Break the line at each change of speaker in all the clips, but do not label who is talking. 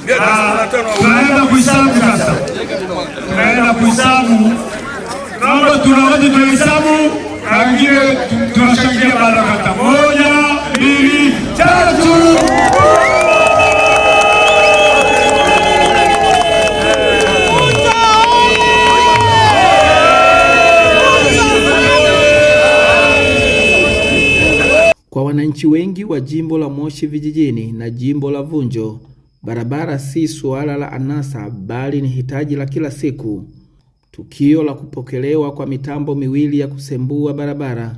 Tunaenda kuhesabu sasa, tunaenda kuhesabu. Naomba tunawote tunahesabu na wengine tunashangilia baada ya kata. Moja, mbili, tatu.
Kwa wananchi wengi wa jimbo la Moshi Vijijini na jimbo la Vunjo, barabara si suala la anasa bali ni hitaji la kila siku. Tukio la kupokelewa kwa mitambo miwili ya kusembua barabara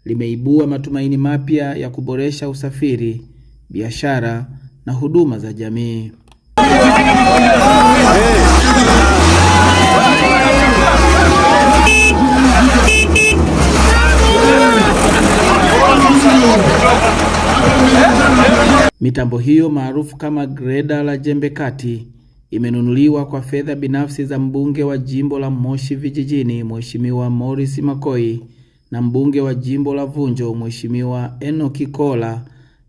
limeibua matumaini mapya ya kuboresha usafiri, biashara na huduma za jamii. Mitambo hiyo maarufu kama greda la jembe kati imenunuliwa kwa fedha binafsi za mbunge wa jimbo la Moshi Vijijini Mheshimiwa Morris Makoi na mbunge wa jimbo la Vunjo Mheshimiwa Enock Kola,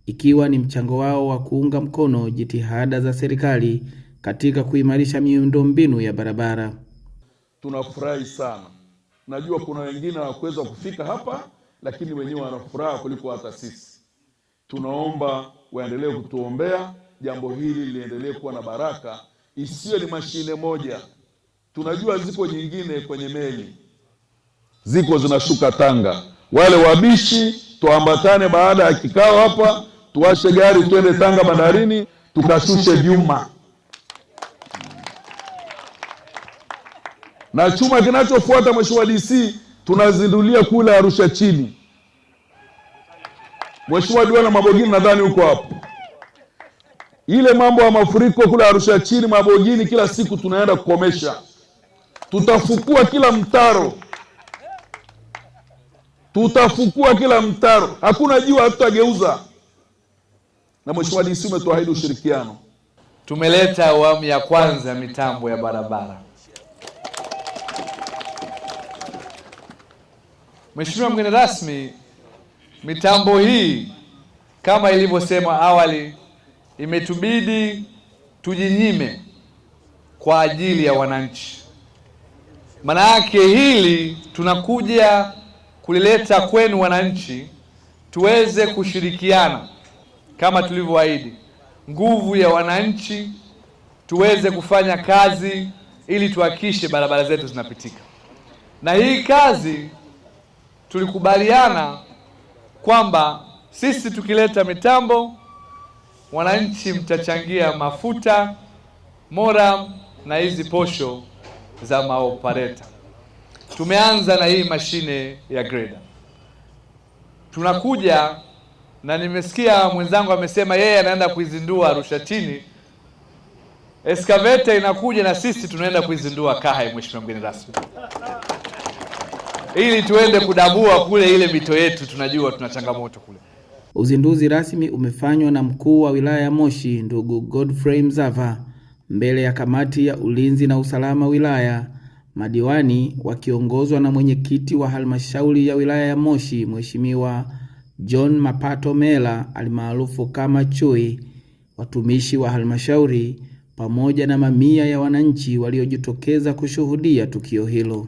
ikiwa ni mchango wao wa kuunga mkono jitihada za serikali katika kuimarisha miundombinu ya barabara.
Tunafurahi sana. Najua kuna wengine hawakuweza kufika hapa, lakini wenyewe wana furaha kuliko hata sisi. Tunaomba waendelee kutuombea, jambo hili liendelee kuwa na baraka, isiwe ni mashine moja. Tunajua ziko nyingine kwenye meli, ziko zinashuka Tanga. Wale wabishi tuambatane baada ya kikao hapa, tuwashe gari twende Tanga bandarini tukashushe vyuma. Na chuma kinachofuata, Mheshimiwa DC, tunazindulia kule Arusha chini. Mheshimiwa Diwani Mabogini nadhani huko hapo. Ile mambo ya mafuriko kule Arusha chini Mabogini, kila siku tunaenda kukomesha. Tutafukua kila mtaro. Tutafukua kila mtaro. Hakuna jiwe hatutageuza. Na Mheshimiwa DC umetuahidi ushirikiano.
Tumeleta awamu ya kwanza mitambo ya barabara. Mheshimiwa mgeni rasmi, mitambo hii kama ilivyosema awali imetubidi tujinyime kwa ajili ya wananchi. Maana yake hili tunakuja kulileta kwenu wananchi, tuweze kushirikiana kama tulivyoahidi, nguvu ya wananchi, tuweze kufanya kazi ili tuhakikishe barabara zetu zinapitika. Na hii kazi tulikubaliana kwamba sisi tukileta mitambo, wananchi mtachangia mafuta, moram na hizi posho za maopareta. Tumeanza na hii mashine ya grader. Tunakuja na nimesikia mwenzangu amesema yeye anaenda kuizindua Arusha chini. Excavator inakuja na sisi tunaenda kuizindua Kahe, Mheshimiwa mgeni rasmi, ili tuende kudabua kule ile mito yetu, tunajua tuna changamoto kule.
Uzinduzi rasmi umefanywa na mkuu wa wilaya ya Moshi ndugu Godfrey Mzava mbele ya kamati ya ulinzi na usalama wilaya, madiwani wakiongozwa na mwenyekiti wa halmashauri ya wilaya ya Moshi Mheshimiwa John Mapato Mela almaarufu kama Chui, watumishi wa halmashauri pamoja na mamia ya wananchi waliojitokeza kushuhudia tukio hilo.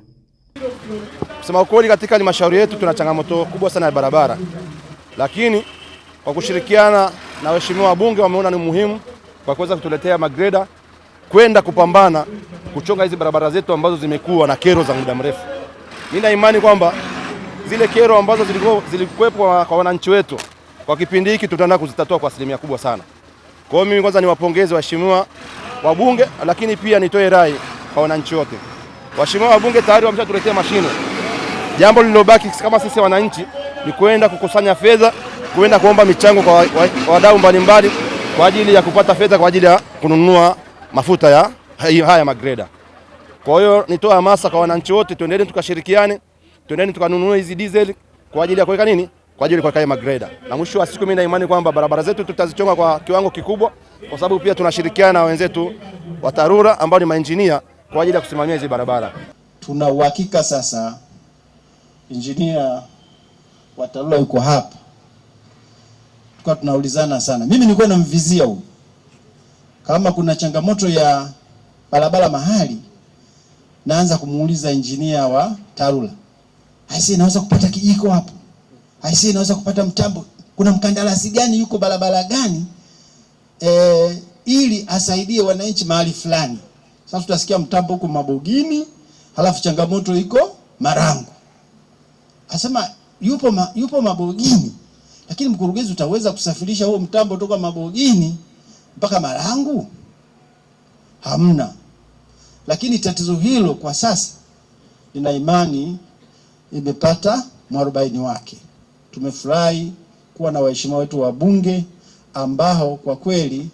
Kusema ukweli, katika halmashauri yetu tuna changamoto kubwa sana ya barabara, lakini kwa kushirikiana na waheshimiwa wabunge wameona ni muhimu kwa kuweza kutuletea magreda kwenda kupambana kuchonga hizi barabara zetu ambazo zimekuwa na kero za muda mrefu. Nina imani kwamba zile kero ambazo zilikuwepo kwa wananchi wetu kwa kipindi hiki tutaenda kuzitatua kwa asilimia kubwa sana. Kwa hiyo mimi kwanza niwapongeze waheshimiwa wabunge, lakini pia nitoe rai kwa wananchi wote. Waheshimiwa wabunge tayari wameshatuletea mashine. Jambo lililobaki kama sisi wananchi ni kwenda kukusanya fedha, kwenda kuomba michango kwa wadau mbalimbali kwa ajili ya kupata fedha kwa ajili ya kununua mafuta ya haya magreda. Kwa hiyo nitoa hamasa kwa wananchi wote, tuendeni tukashirikiane, tuendeni tukanunue hizi diesel kwa ajili ya kuweka nini? Kwa ajili ya kuweka magreda. Na mwisho wa siku mimi na imani kwamba barabara zetu tutazichonga kwa kiwango kikubwa, kwa sababu pia tunashirikiana na wenzetu wa TARURA ambao ni maengineer kwa ajili ya kusimamia hizi barabara.
Tuna uhakika sasa engineer wa TARURA yuko hapa. Tulikuwa tunaulizana sana. Mimi nilikuwa namvizia huyu. Kama kuna changamoto ya barabara mahali, naanza kumuuliza injinia wa TARURA, aisee, naweza kupata kijiko hapo? Aisee, naweza kupata mtambo? Kuna mkandarasi gani yuko barabara gani, ili asaidie wananchi mahali fulani. Sasa tutasikia mtambo huko Mabogini, halafu changamoto iko Marangu. Asema yupo Mabogini, lakini mkurugenzi, utaweza kusafirisha huo mtambo toka Mabogini mpaka Marangu? Hamna. Lakini tatizo hilo kwa sasa nina imani imepata mwarobaini wake. Tumefurahi kuwa na waheshimiwa wetu wa bunge ambao kwa kweli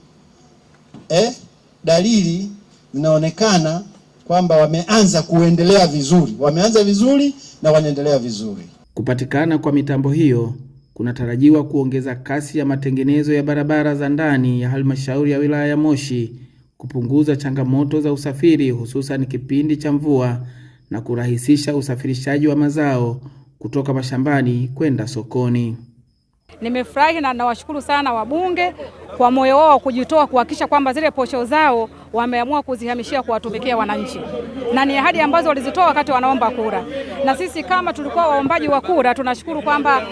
dalili zinaonekana kwamba wameanza kuendelea vizuri, wameanza vizuri na wanaendelea vizuri.
Kupatikana kwa mitambo hiyo kunatarajiwa kuongeza kasi ya matengenezo ya barabara za ndani ya halmashauri ya wilaya ya Moshi, kupunguza changamoto za usafiri hususan kipindi cha mvua na kurahisisha usafirishaji wa mazao kutoka mashambani kwenda sokoni.
Nimefurahi na nawashukuru sana wabunge kwa moyo wao kujitoa kuhakikisha kwamba zile posho zao wameamua kuzihamishia kuwatumikia wananchi, na ni ahadi ambazo walizitoa wakati wanaomba kura, na sisi kama tulikuwa waombaji wa kura tunashukuru kwamba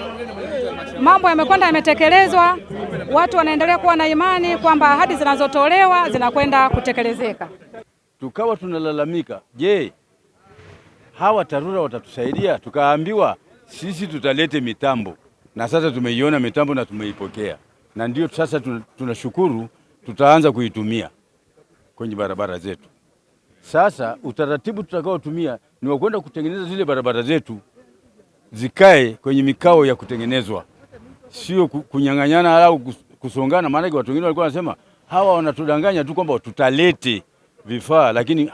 mambo yamekwenda yametekelezwa, watu wanaendelea kuwa na imani kwamba ahadi zinazotolewa zinakwenda kutekelezeka.
Tukawa tunalalamika, je, hawa TARURA watatusaidia? Tukaambiwa sisi tutalete mitambo, na sasa tumeiona mitambo na tumeipokea, na ndio sasa tunashukuru, tutaanza kuitumia kwenye barabara zetu. Sasa utaratibu tutakaotumia ni wa kwenda kutengeneza zile barabara zetu zikae kwenye mikao ya kutengenezwa, sio kunyang'anyana au kusongana. Maana watu wengine walikuwa wanasema hawa wanatudanganya tu kwamba tutalete vifaa, lakini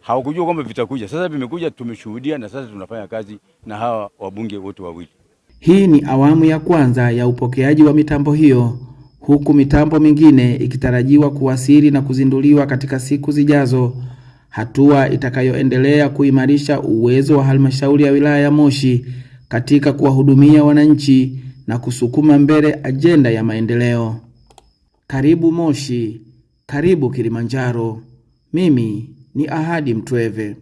hawakujua kwamba vitakuja. Sasa vimekuja, tumeshuhudia, na sasa tunafanya kazi na hawa wabunge wote wawili.
Hii ni awamu ya kwanza ya upokeaji wa mitambo hiyo, huku mitambo mingine ikitarajiwa kuwasili na kuzinduliwa katika siku zijazo, hatua itakayoendelea kuimarisha uwezo wa halmashauri ya wilaya ya Moshi katika kuwahudumia wananchi na kusukuma mbele ajenda ya maendeleo. Karibu Moshi, karibu Kilimanjaro. Mimi ni Ahadi Mtweve.